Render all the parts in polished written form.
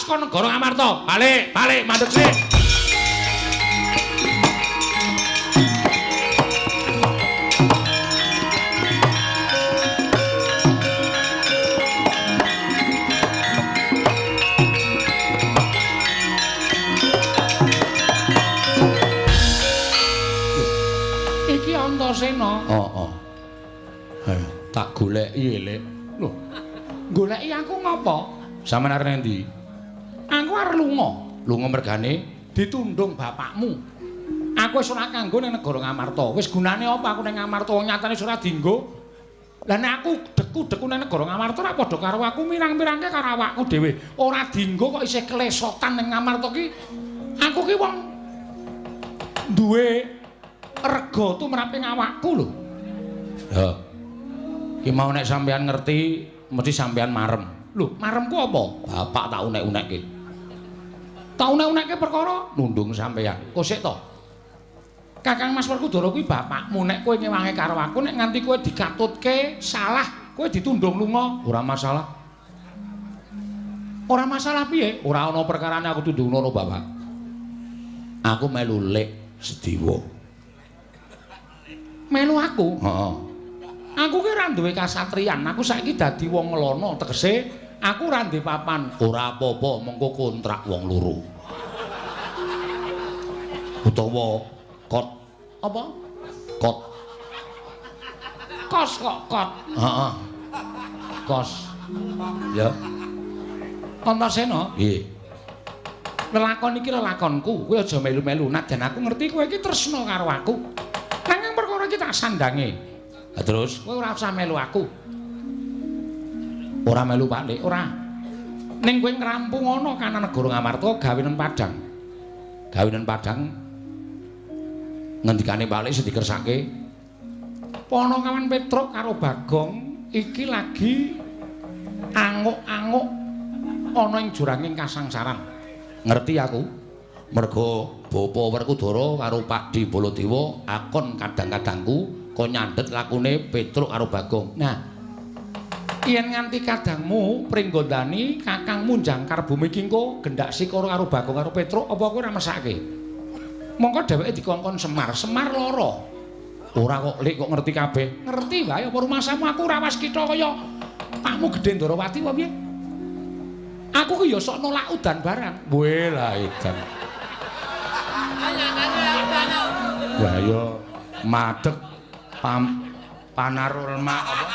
saka negara Ngamarta. Balik, balik mandeg sik. Iki Antasena. Heeh. Ayo, tak goleki, Lek. Lho. Goleki aku ngopo? Sampeyan arep endi? Aku arep lunga. Lunga mergane ditundung bapakmu. Aku wis ora kanggo ning negara Ngamarta. Wis gunane apa aku ning Ngamarta wong nyatane wis ora dienggo. Lah nek aku deku-deku ning negara Ngamarta ora padha karo aku mirang-mirangke karo awakku dhewe. Ora dienggo kok isih kelesotan ning Ngamarta ki. Aku ki wong duwe rega tumrap ing awakku lho. Ya. Ki mau nek sampean ngerti mesti sampean marem. Lho, maremku apa? Bapak tak unek-unekke. Tak unek-unekke perkara nundung sampean. Kok sik to? Kakang Mas Werkudara kuwi bapakmu, nek kowe ngewangi karo aku nek nganti kowe dikatutke salah, kowe ditundung lunga, ora masalah. Ora masalah piye? Ora ana perkarane aku tundung ngono, Bapak. Aku melu Lek Sediwa. Melu aku? Heeh. Aku ki ora duwe kasatriyan, aku saiki dadi wong ngelono, tegese aku ora duwe papan. Ora apa-apa, mengko kontrak wong loro. Utawa kot apa? Kot. Kos kok kot. Heeh. Kos. Ya. Antasena? Nggih. Lelakon iki lelakonku, kowe aja melu-melu. Nadyan aku ngerti kowe iki tresna karo aku. Nanging perkara iki tak sandange. Lah terus kowe ora usah melu aku. Ora melu Pak Lik, ora. Ning kowe ngrampung ana kana negara Ngamarta gawenen padhang. Gawenen padhang ngendikane Pak Lik sing dikersake Panakawan Petruk karo Bagong iki lagi anguk-anguk ana ing juranging kasangsaran. Ngerti aku? Mergo Bapa Werkudara karo Pakdhe Baladewa akon kadang-kadangku kon nyandhet lakune Petruk karo Bagong. Nah, yen nganti kadangmu Pringgondani kakangmu jangkar bumi iki engko gendak sikara karo Bagong karo Petruk apa kowe ora mesake? Mongko dheweke dikongkon Semar, Semar lara. Ora kok Lik kok ngerti kabeh. Ngerti wae apa rumasamu aku ora waskita kaya pakmu Gedhe Ndorowati apa piye? Aku ki ya sok nolak udan barang. Weh lah edan. Wah ya madeg panarulma apa?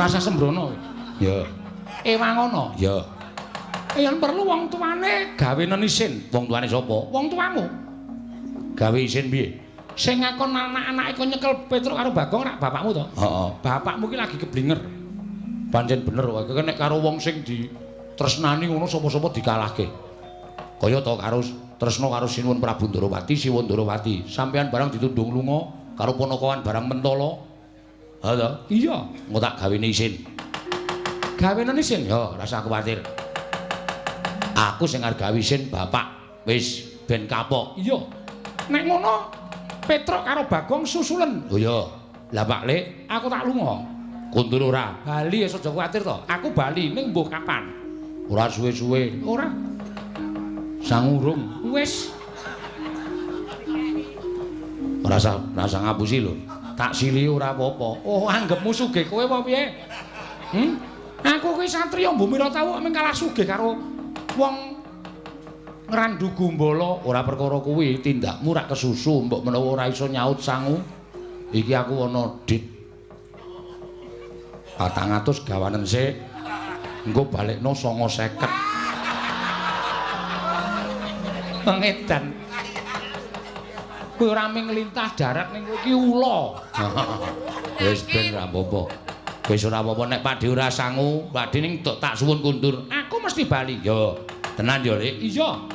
Ora usah sembrono. Ya. Ewangono. Ya. Yen perlu wong tuane gawenen isin. Wong tuane sapa? Wong tuamu. Gawe isin piye? Sing ngakon anak-anake kon nyekel Petruk karo Bagong rak bapakmu to? Heeh. Bapakmu ki lagi keblinger. Pancen bener wae nek karo wong sing ditresnani ngono sapa-sapa dikalahke. Kaya to karo tresna karo Sinuwun Prabu Ndorowati, Siwun Ndorowati. Sampeyan barang ditundung lunga karo panakawan barang mentala. Ha to? Iya, engko tak gawene isin. Gawene isin? Ya, rasa kuwatir. Aku sing arep gawe isin bapak. Wis ben kapok. Iya. Nek ngono Petruk karo Bagong susulen. Oh iya. Lah Pak Lik, aku tak lunga. Kundur ora? Bali aja kuwatir to. Aku bali ning mbuh kapan? Ora suwe-suwe. Ora. Sangurung. Wis. Ora usah ngapusi lho. Tak sili ora apa-apa. Oh, anggepmu sugih kowe apa piye? Hmm? Aku kuwi satriya Bumira tau mung kalah sugih karo wong ngrandu gumbala. Ora perkara kuwi, tindakmu rak kesusu, mbok menawa ora iso nyaut sangu. Iki aku ana dit 400 gawanen sik. Engko balekno 950. Pengedan. Kowe ora mung lintah darat ning kowe iki ula. Wis ben ora apa-apa. Wis ora apa-apa nek Pakdhe ora sangu, Pakdhe ning tak suwun kundur. Aku mesti bali. Yo, tenan yo, Lik. Iya.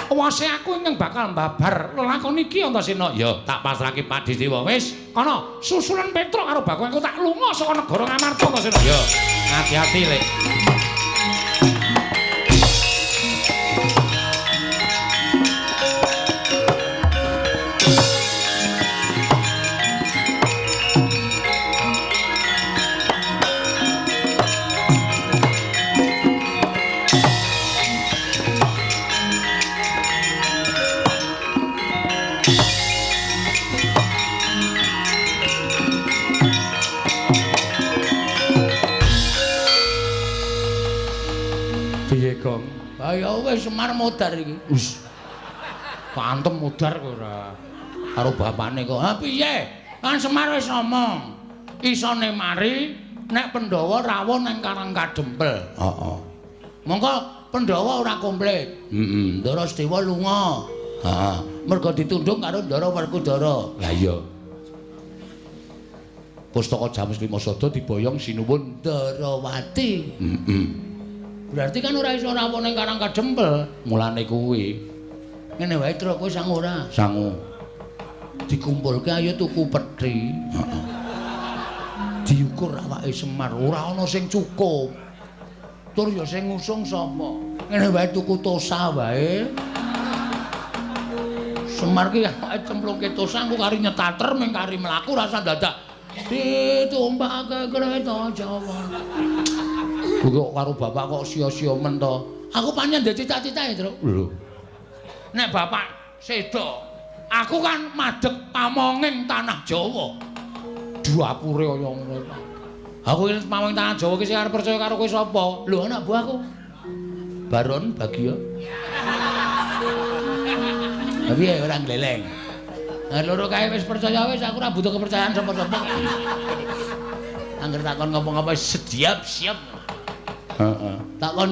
Wase aku ingkang bakal mbabar lelakon iki Antasena. Ya, tak pasrahke Pakdhe Dewa. Wis, kono susulan Petruk karo Bagong aku tak lunga saka negara Ngamarta Antasena. Yo, ati-ati, Lik. Piye, Gong? Ha ya wis Semar modar iki. Wis. Pantem modar kok ora. Karo bapakne kok. Ha piye? Kan Semar wis ngomong. Isone mari nek Pandhawa rawuh nang Karang Kadempel. Heeh. Mongko Pandhawa ora komplit. Heeh. Ndara Sedewa lunga. Heeh. Mergo ditundung karo Ndara Werkudara. Lah iya. Pustaka Jamus Lima Sada diboyong Sinuwun Ndarawati. Heeh. Berarti kan ora iso rawuh ning Karang Kadempel. Mulane kuwi. Ngene wae Tru, kowe sangu ora? Sangu. Dikumpulke ayo tuku peti. Heeh. Diukur awake Semar, ora ana sing cukup. Tur ya sing ngusung sapa? Ngene wae tuku tosa wae. Semar ki awake cemplungke tosa engko kari nyetater ming kari mlaku rasa dadak ditumpake kereta Jawa. Kuwi kok karo bapak kok sia-sia men to. Aku pancen ndek cita-cita ya, Tru. Lho. Nek bapak sedo, aku kan madheg pamonging tanah Jawa. Dapure kaya ngono. Aku iki pamonging tanah Jawa iki sing arep percaya karo kowe sapa? Lho anak buahku. Baron Bagio. Piye ora ngleleng. Nah loro kae wis percaya wis aku ora butuh kepercayaan sapa-sapa. Angger takon ngopo-ngopo siap siap. Heeh. Takon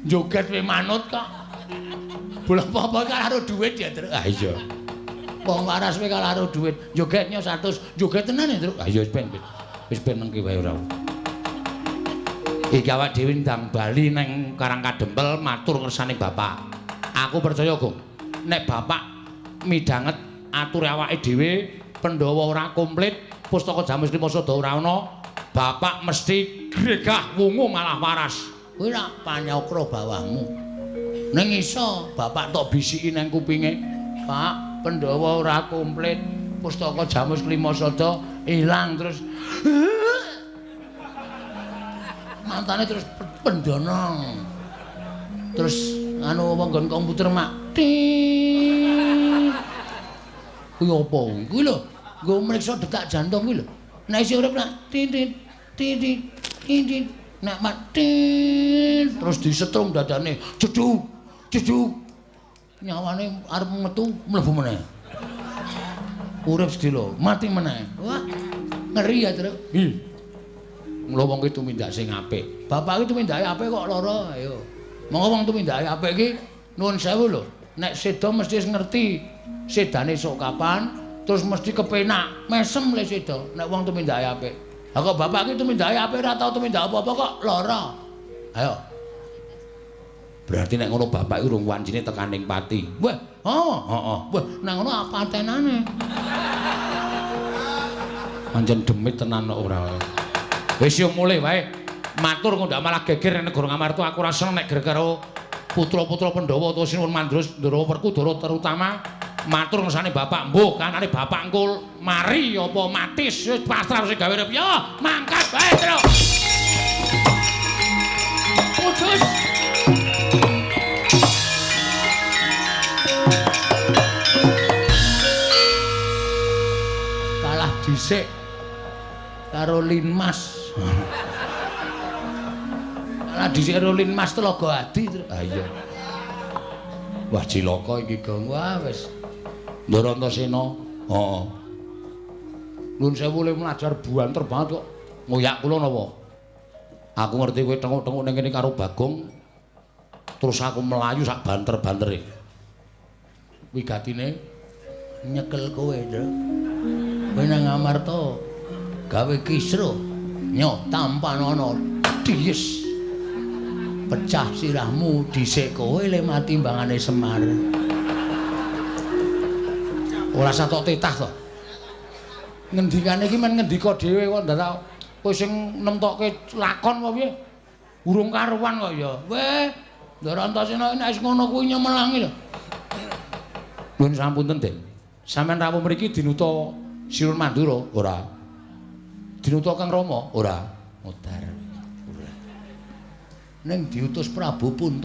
joget we manut kok. Bola apa-apa karo duit ya, Tru. Ah iya. Wong waras we karo duit. Jogetnya 100, joget tenan ya, Tru. Ah iya wis ben. Wis ben nengki wae ora. Iki awak dhewe ndang bali nang Karang Kadempel matur kersane bapak. Aku percaya, Gong. Nek bapak midhanget ature awake dhewe, Pandhawa ora komplit, pustaka Jamus Lima Sada ora ana, bapak mesti gregah wungu malah waras. Kuwi rak panyakra bawahmu. Ning iso bapak tok bisiki nang kupinge, Pak, Pandhawa ora komplit, pustaka Jamus Lima Sada ilang terus mantane terus pendono. Terus anu apa nggon komputer mak. Kuwi apa? Kuwi lho, nggo mriksa detak jantung kuwi lho. Nek isih urip nak tin tin tin tin tin nek mati terus disetrum dadane jeduk jeduk nyawane arep metu mlebu meneh. Urip sedelo mati meneh. Wah, ngeri ya, Tru. Ih. Mula wong ki tumindak sing apik. Bapak ki tumindake apik kok lara, ayo. Monggo wong tumindake apik ki nuwun sewu lho. Nek seda mesti wis ngerti sedane sok kapan, terus mesti kepenak, mesem le seda nek wong tumindake apik. Lah kok bapak ki tumindake apik ora tau tumindak apa-apa kok lara. Ayo. Berarti nek ngono bapak iki urung wancine tekaning pati. Wah, oh, heeh. Wah, nek ngono apa tenane? Pancen demit tenan kok ora. Wis yo mulih wae. Matur kok ndak malah geger nek negara Ngamarta aku ora seneng nek karo putra-putra Pandhawa utawa Sinuwun Mandura Ndara Werkudara terutama matur ngersane bapak mbuh kanane bapak engko mari apa matis wis pasrah sing gawe urip yo mangkat wae Tru. Kudus. Kalah dhisik karo Linmas. Kalah dhisik karo Linmas Telaga Adi. Ha iya. Wah cilaka iki Gong. Wah wis. Ndara Antasena. Heeh. Nuwun sewu le mlajar buanter banget kok. Ngoyak kula napa? Aku ngerti kowe tenguk-tenguk ning kene karo Bagong. Terus aku melayu sak banter-bantere. Wigatine nyekel kowe, Tru. Kowe nang Ngamarta gawe kisruh nyo tampanana dies. Pecah sirahmu dhisik kowe le mati timbangane Semar. Ora satok titah to. Ngendikane iki men ngendika dhewe kok ndadak kowe sing nemtokke lakon apa piye? Urung karuan kok ya. Weh, Ndara Antasena nek wis ngono kuwi nyemelangi lho. Nuwun sampunten, Den. Sampeyan rawuh mriki dinuta Sinuwun Mandura? Ora. Dinuta Kang Rama? Ora. Modar. Ora. Ning diutus Prabu Punta.